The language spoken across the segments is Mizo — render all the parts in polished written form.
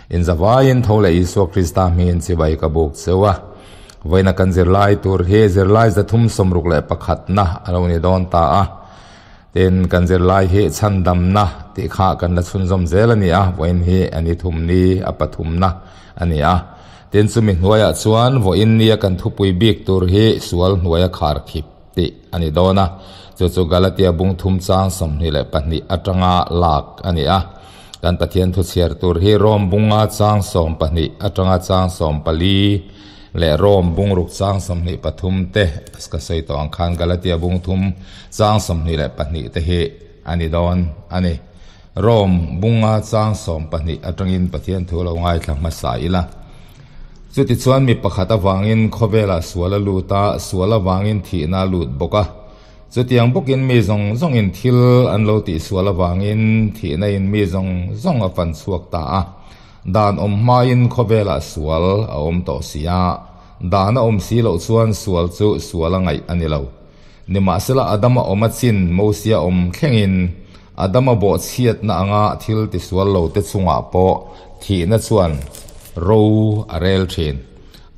In zavaiin tho leh Isua Krista hmingin chibai ka buk cheu a. Vawiina kan zirlai tur hi zirlai 361na a lo ni dawn ta a. Tin, kan zirlai hi chhandamna tih kha kan la chhunzawm zel a ni a, vawiin hi a ni thum ni a pathumna a ni a. Tin, chumi hnuaiah chuan vawiin nia kan thupui bik tur hi sual hnuaia kharkhip tih a ni dawn a, chu chu Galatia bung thum chang 22 atanga lak a ni a. Kan Pathian thu chhiar tur hi Rom bunga chang 12 atanga chang 14 leh Rom bung ruk chang 23 te ka sawi tawh ang khan Galatia bung thum chang 22 te hi a ni dawn a ni. Rom bunga chang 12 atangin Pathian thu lo ngaithla hmasa ila. Chutichuan mi pakhat avangin khawvelah sual a lut a, sual avangin thihna a lut bawk a. Chutiang bawkin mi zawng zawngin thil an lo tihsual avangin thihna in mi zawng zawng a fan chhuak ta a. Dan awm hmain khawvelah sual a awm tawh si a, dan a awm si loh chuan sual chu sual a ngaih a ni lo. Nimahsela Adama awm a chin Mosia awm thlengin Adama bawhchhiatna anga thil tisual lo te chungah pawh thihna chuan ro a rel thin.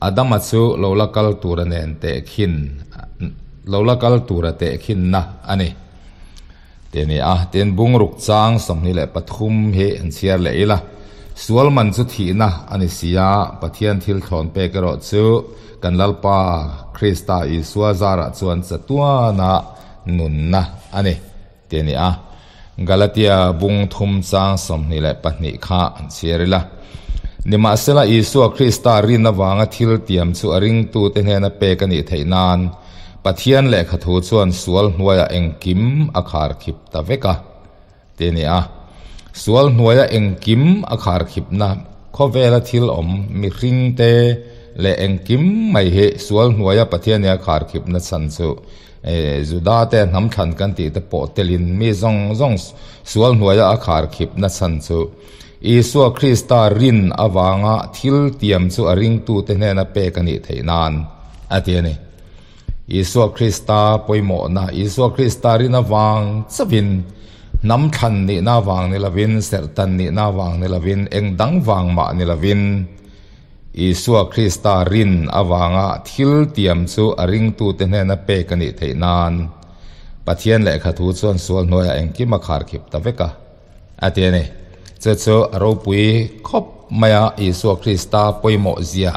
Adama chu lo la kal tura nen tehkhin lo la kal tura tehkhinna a ni. Tih a ni a, tin bungruk chang 23 hi an chhiar leh ila, sual man chu thihna a ni si a, Pathian thil thlawn pek erawh chu kan Lalpa Krista Isua zarah chuan chatuana nunna a ni tih a ni a. Galatia bung thum chang 22 kha an chhiar ila. Nimahsela Isua Krista rin avanga thil tiam chu a ringtute hnena pek a nih theih nan Pathian lehkha thu chuan sual hnuaiah engkim a kharkhip ta vek a, tih a ni a. Sual hnuaia engkim a kharkhipna khawvela thil awm mihringte leh engkim mai hi sual hnuaia Pathian nia kharkhipna chhan chu Juda te hnam thlan kan tih te pawh telin mi zawng zawng sual hnuaia a kharkhipna chhan chu Isua Krista rin avanga thil tiam chu a ringtute hnena pek a nih theih nan a ti a ni. Isua Krista pawimawhna, Isua Krista rin avang chauhin hnam thlan nihna avang ni lovin, serhtan nihna avang ni lovin, eng dang vang mah ni lovin, Isua Krista rin avanga thil tiam chu a ringtute hnena pek a nih theih nan Pathian lehkha thu chuan sual hnuaiah engkim a kharkhip ta vek a. A ti a ni. Chu chu a ropui khawp mai a, Isua Krista pawimawh zia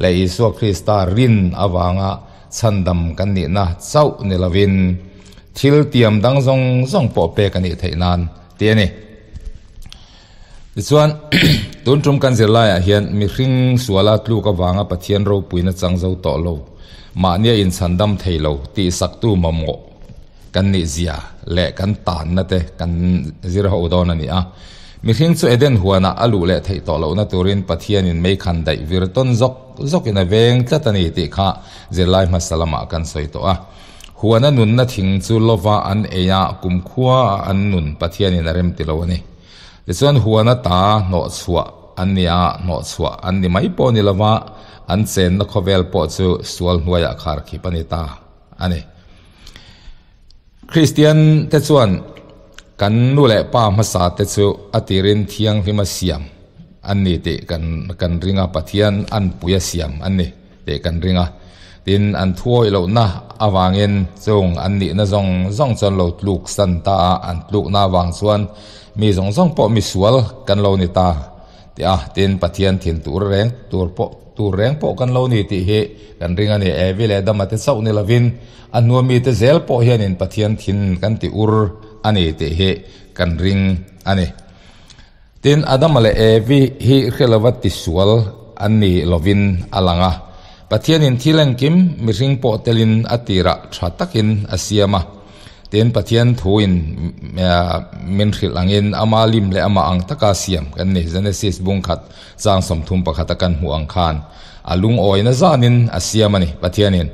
leh Isua Krista rin avanga chhandam kan nihna chauh ni lovin thil tiam dang zawng zawng pawh pek a nih theih nan ti a ni. Tichuan, tun tum kan zirlaiah hian mihring suala tluk avanga Pathian ropuina chang zo tawh lo, mahnia inchhandam thei lo tihsaktu mamawh Kan nih zia leh kan tanna te kan zir ho dawn a ni a. Mihring chu Eden huanah a luh leh theih tawh lohna turin Pathianin mei khan daih vir tawn zawk zawkin a veng tlat a ni tih kha zirlai hmasa lamah kan sawi tawh a. Huana nunna thing chu lova an ei a, kumkhua a an nun Pathianin a rem ti lo a ni. Tichuan huana ta hnawhchhuah an ni a, hnawhchhuah an ni mai pawh ni lova an chenna khawvel pawh chu sual hnuaiah kharkhip a ni ta a ni. Kristian te chuan kan nu leh pa hmasa te chu a tirin thianghlima siam an ni tih kan kan ring a, Pathian an pui a siam an ni tih kan ring a. Tin, an thuawih lohna avangin chung an nihna zawng zawng chuan lo tluk san ta a, an tlukna avang chuan mi zawng zawng pawh misual kan lo ni ta tih a, tin, Pathian thin tur reng tur pawh Tur reng pawh kan lo ni tih hi kan ring a ni. Evi leh Adama te chauh ni lovin a hnua mite zel pawh hianin Pathian thin kan ti ur a ni tih hi kan ring a ni. Tin, Adama leh Evi hi hre lova tisual an ni lovin a lang a. Pathianin thil engkim mihring pawh telin a tirah tha takin a siam a. Tin, Pathian thuin min hrilh angin ama lim leh amah ang taka siam kan ni. Genesis bung khat chang 31 a kan hmuh ang khan a lungawina zanin a siam a ni. Pathianin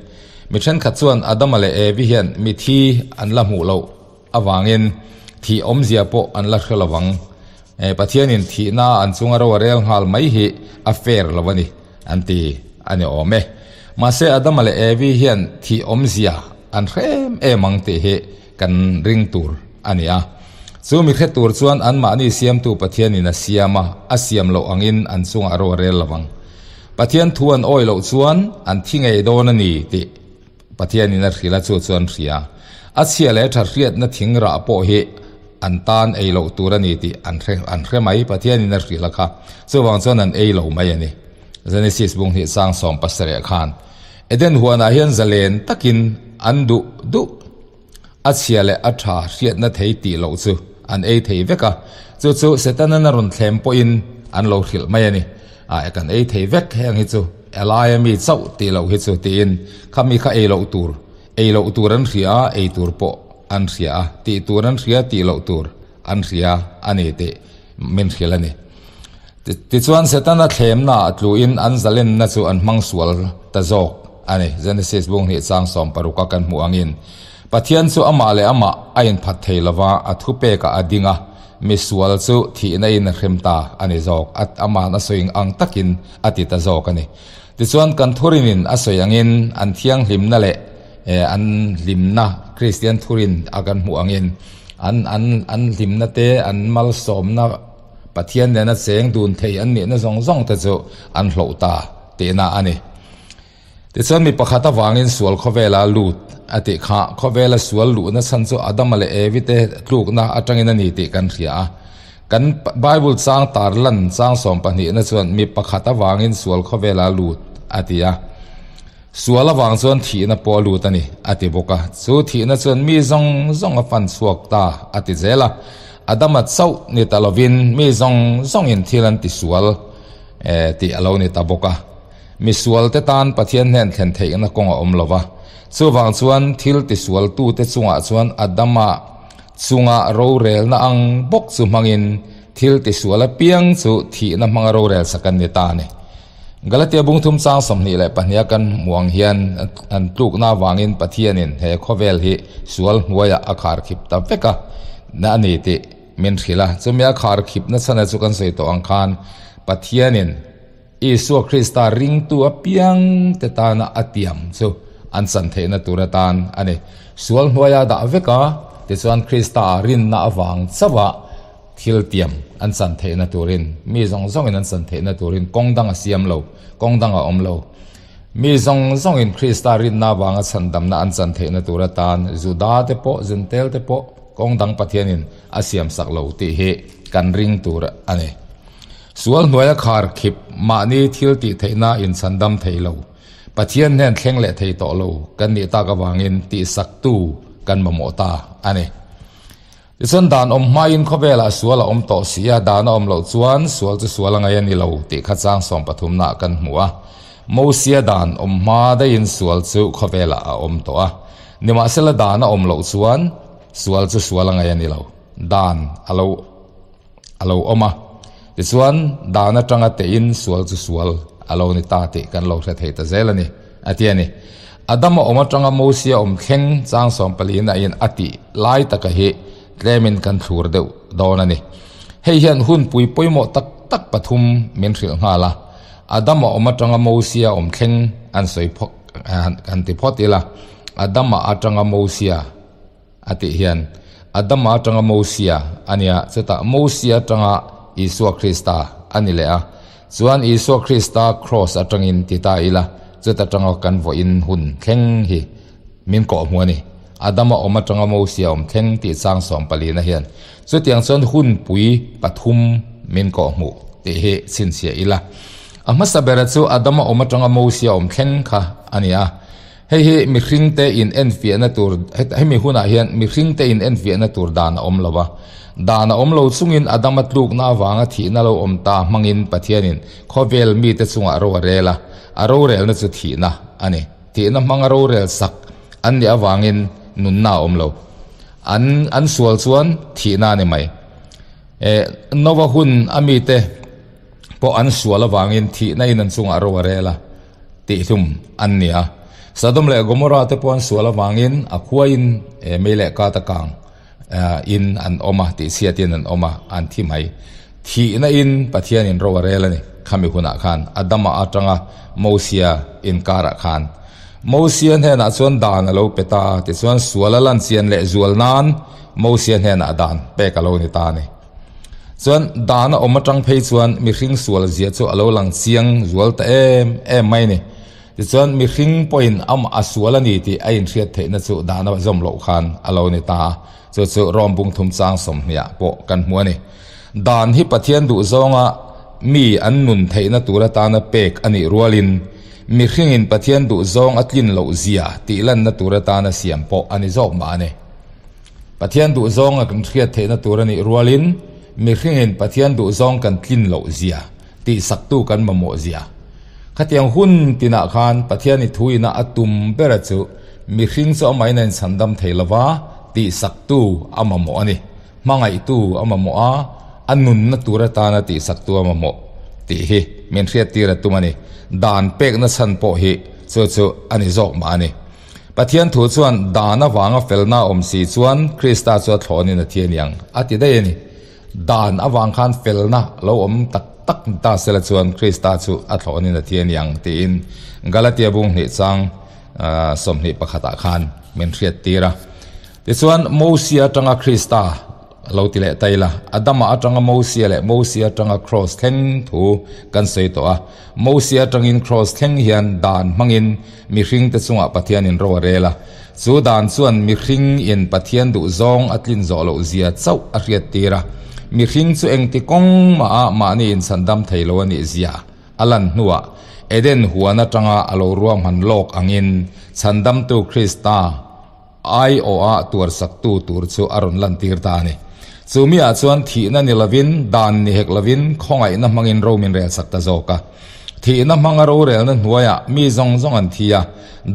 mi thenkhat chuan Adama leh Evi hian mithi an la hmuh loh avangin thih awmzia pawh an la hre lovang. Pathianin thihna an chunga ro a rel nghal mai hi a fair lo a ni an ti a ni awm e. Mahse Adama leh Evi hian thih awmzia an hre em em ang tih hi kan ring tur a ni a. Chu mi hre tur chuan anmahni siamtu Pathianin a siam a, a siam loh angin an chungah ro a rel lo ang. Pathian thu an awih loh chuan an thi ngei dawn a ni tih Pathianin a hrilh a, chu chu an hria. A chhia leh tha hriatna thing rah pawh hi an tan ei loh tur a ni tih an hre an hre mai, Pathianin a hrilh a kha. Chuvang chuan an ei lo mai a ni. Genesis bung hnih sang 17 khan Eden huanah hian zalen takin an duh duh A chhia leh a tha hriatna thei tih loh chu an ei thei vek a, chu chu Setanan a rawn thlem pawhin an lo hrilh mai a ni. A, kan ei thei vek heng hi chu Elaia mi chauh tih loh hi chu tiin kha mi kha ei loh tur, ei loh tur an hria a, ei tur pawh an hria a, tih tur an hria tih loh tur an hria a ni tih min hrilh a ni. Tichuan, Setana thlemna ah tluin an zalenna chu an hmang sual ta zawk a ni. Genesis bung hnih chang 60 a kan hmuh angin, Pathian chu amah leh amah a inphat thei lova, a thupekah a ding a, misual chu thihna in a hrem ta a ni zawk. A ama'n a sawi ang takin a ti ta zawk a ni. Tichuan, kan thurinin a sawi angin an thianghlimna leh an hlimna, Kristian thurin a kan hmuh angin an an an hlimna te, an malsawmna, Pathian nena cheng dun thei an nihna zawng zawng te chu an hloh ta tihna a ni. Tichuan mi pakhat avangin sual khawvela lut a tih kha khawvela sual luhna chhan chu Adama leh Evi te tlukna atangin a ni tih kan hria a. Kan Bible chang tarlan chang 12na chuan mi pakhat avangin sual khawvela lut a ti a. Sual avang chuan thihna pawh a lut a ni, a ti bawk a. Chu thihna chuan mi zawng zawng a fan chhuak ta, a ti zel a. Adama chauh ni ta lovin mi zawng zawngin thil an ti sual tih a lo ni ta bawk a. Mi sualte tan Pathian hnen thlen theihna kawng a awm lo va. Chuvang chuan thil ti sualtute chungah chuan Adama chunga rorelna ang bawk chu hmangin thil ti sual apiang chu thihna hmanga rorel sak an ni ta a ni. Galatia bung thum chang 22 a kan hmuh ang hian an tlukna avangin Pathianin he khawvel hi sual hnuaiah a khar khip ta vek a na a ni tih min hrilh a. Chumi a khar khipna chhana chu kan sawi tawh ang khan Pathianin Isua Krista ringtu apiang te tana a tiam chu an chan theihna tur atan a ni. Sual hnuaia dah vek a, tichuan Krista rinna avang chauh a Thil tiam an chan theihna turin, mi zawng zawngin an chan theihna turin kawng dang a siam lo, kawng dang a awm lo. Mi zawng zawngin Krista rinna avanga chhandamna an chan theihna tur atan Juda te pawh, Jentel te pawh kawng dang Pathianin a siam sak lo tih hi kan ring tur a ni. Sual hnuaia khar khip mahni thil tih theihna inchhandam thei lo, Pathian hnen thleng leh thei tawh lo kan nih tak avangin tihsaktu kan mamawh ta a ni. Tichuan dan awm hmain khawvelah sual a awm tawh si a, dan a awm loh chuan sual chu sual a ngaih a ni lo tih kha chang 13 ah kan hmu a. Mosia dan awm hma daihin sual chu khawvelah a awm tawh a. Nimahsela dan a awm loh chuan sual chu sual a ngaih a ni lo. Dan a lo a lo awm a. Tichuan dan atanga tehin sual chu sual a lo ni ta tih kan lo hre thei ta zel a ni, a ti a ni. Adama awm atanga Mosia awm thleng chang 14 a in a tih lai taka hi tlemin kan thlur deuh dawn a ni. Hei hian hunpui pawimawh tak tak pathum min hrilh nghal a. Adama awm atanga Mosia awm thleng an sawi phawt kan ti phawt ila, Adama atanga Mosia a tih hian Adama atanga Mosia a nia, chutah Mosia atanga Isua Krista a ni leh a, chuan Isua Krista Kraws atangin ti ta ila, chuta tanga kan vawiin hun thleng hi min kawh hmu a ni. Adama awm atanga Mosia awm thleng tih chang 14 na hian chutiang chuan hunpui pathum min kawh hmuh tih hi chhinchhiah ila. A hmasa bera chu Adama awm atanga Mosia awm thleng kha a ni a. Hei hi mihringte in enfiahna tur, hemi hunah hian mihringte in enfiahna tur dan a awm lo va. Dan a awm lo chungin Adama tlukna avanga thihna lo awm ta hmangin Pathianin khawvel mite chungah ro a rel a, a rorelna chu thihna a ni. Thihna hmanga rorel sak an nih avangin nunna a awm lo. An an sual chuan thihna a ni mai. Nova hun a mite pawh an sual avangin thihna in an chungah ro a rel a. Tihhlum an ni a. Sodom leh Gomorrah te pawh an sual avangin a khuaiin mei leh kata kang in an awm a, tihchhiatin an awm a, an thi mai. Thihna in Pathianin ro a rel a ni. Khami hunah khan Adama atanga Mosia inkarah khan Mosia hnenah chuan dan a lo pe ta a, tichuan sual a lan chian leh zual nan Mosia hnenah dan pek a lo ni ta a ni. Chuan dan a awm atang phei chuan mihring sual zia chu a lo lang chiang zual ta em em mai a ni. Tichuan mihring pawhin amah a sual a ni tih a inhriat theihna chu dan a zawm loh khan a lo ni ta a, chu chu Rom bung thum chang sawmhniah pawh kan hmu a ni. Dan hi Pathian duhzawnga mi an nun theihna tur atana pek a nih rualin mihringin Pathian duhzawng a tlin loh zia tih lanna tur atana siam pawh a ni zawk mah a ni. Pathian duhzawng a kan hriat theihna tur a nih rualin mihringin Pathian duhzawng kan tlin loh zia tihsaktu kan mamawh zia. Khatiang hun tinah khan Pathian i thuina a tum bera chu mihring chu amahin a inchhandam thei lova tihsaktu a mamawh a ni. Hmangaihtu a mamawh a, a nunna tur atana tihsaktu a mamawh tih hi min hriattir a tum a ni. Dan pekna chhan pawh hi chu chu a ni zawk mah a ni. Pathian thu chuan dan avanga felna a awm si chuan Krista chu a thlawnin a thi a niang a ti daih a ni. Dan avang khan felna lo awm tak tak ni ta sela chuan Krista chu a thlawnin a thi a niang tiin Galatia bung hnih chang 21 ah khan min hriattir a. Tichuan Mosia atanga Krista lo ti leh ta ila, Adama atanga Mosia leh Mosia atanga Kraws thleng thu kan sawi tawh a. Mosia atangin Kraws thleng hian dan hmangin mihringte chungah Pathianin ro a rel a. Chu dan chuan mihring in Pathian duhzawng a tlin zawh loh zia chauh a hriattir a. Mihring chu engti kawng mah ah mahni inchhandam thei lo a nih zia a lan hnuah Eden huan atanga a lo ruahman lawk angin Chhandamtu Krista Aiawha tuarsaktu tur chu a rawn lantir ta a ni. Chu miah chuan thihna ni lovin, dan ni hek lovin, khawngaihna hmangin ro min relsak ta zawk a. Thihna hmanga rorelna hnuaiah mi zawng zawng an thi a,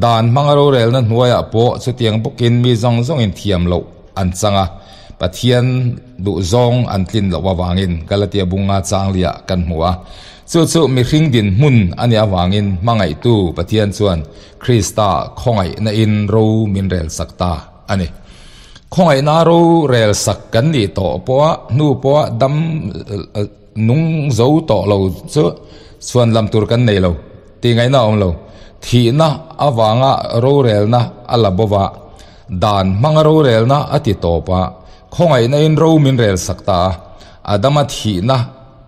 dan hmanga rorelna hnuaiah pawh chutiang bawkin mi zawng zawngin thiam loh an chang a, Pathian duhzawng an tlin loh avangin Galatia bunga changliah kan hmu a. Chu chu mihring dinhmun a nih avangin hmangaihtu Pathian chuan Krista khawngaihna in ro min rel sak ta a ni. Khawngaihna ro rel sak kan nih tawh pawha hnu pawha dam nung zo tawh lo chu chhuan lam tur kan nei lo tih ngaihna a awm lo. Thihna avanga rorelna a la bo va, dan hmanga rorelna a ti tawp a, khawngaihna in ro min rel sak ta a. Adama thihna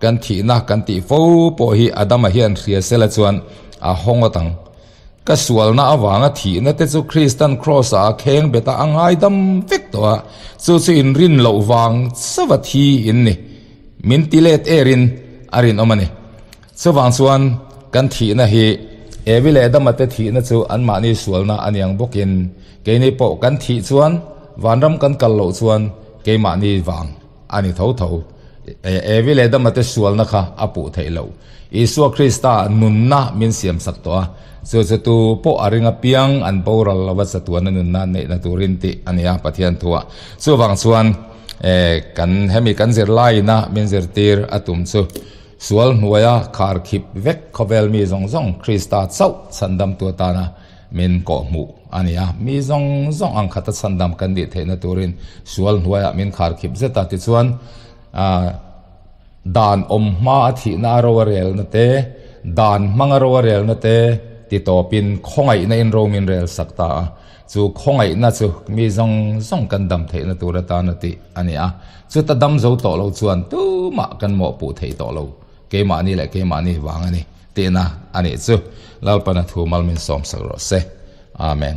kan thihna kan tih fo pawh hi Adama hian hria sela chuan a hawng awt ang. Ka sualna avanga thihna te chu Kristan Kraws-ah a kheng bet a, a ngaidam vek tawh a, chu chu inrin loh vang chauha thi in ni. Min ti let erin a rinawm a ni. Chuvang chuan kan thihna hi Evi leh Adama te thihna chu anmahni sualna a niang bawkin keini pawh kan thih chuan vanram kan kal loh chuan keimahni vang a ni tho tho. Evi leh Adama te sualna kha a puh theih loh. Isua Krista nunna min siamsak tawh a, chu chu tu pawh a ring apiang an boral lova chatuana nunna neihna turin tih a ni a Pathian thuah. Chuvang chuan kan hemi kan zirlaiina min zirtir a tum chu sual hnuaia kharkhip vek khawvel mi zawng zawng Krista chauh chhandamtu atana Min kawhhmuh a ni a, mi zawng zawng ang khata chhandam kan nih theihna turin sual hnuaiah min kharkhip zet a, tichuan dan awm hma a thihna a ro a relna te, dan hmanga ro a relna te ti tawpin khawngaihna in ro min rel sak ta a, chu khawngaihna chu mi zawng zawng kan dam theihna tur atan a tih a ni a, chuta dam zo tawh lo chuan tumah kan mawhpuh thei tawh lo. Keimahni leh keimahni vang a ni tihna a nih chu. Lalpana thu mal min sawmsak rawh se. Amen.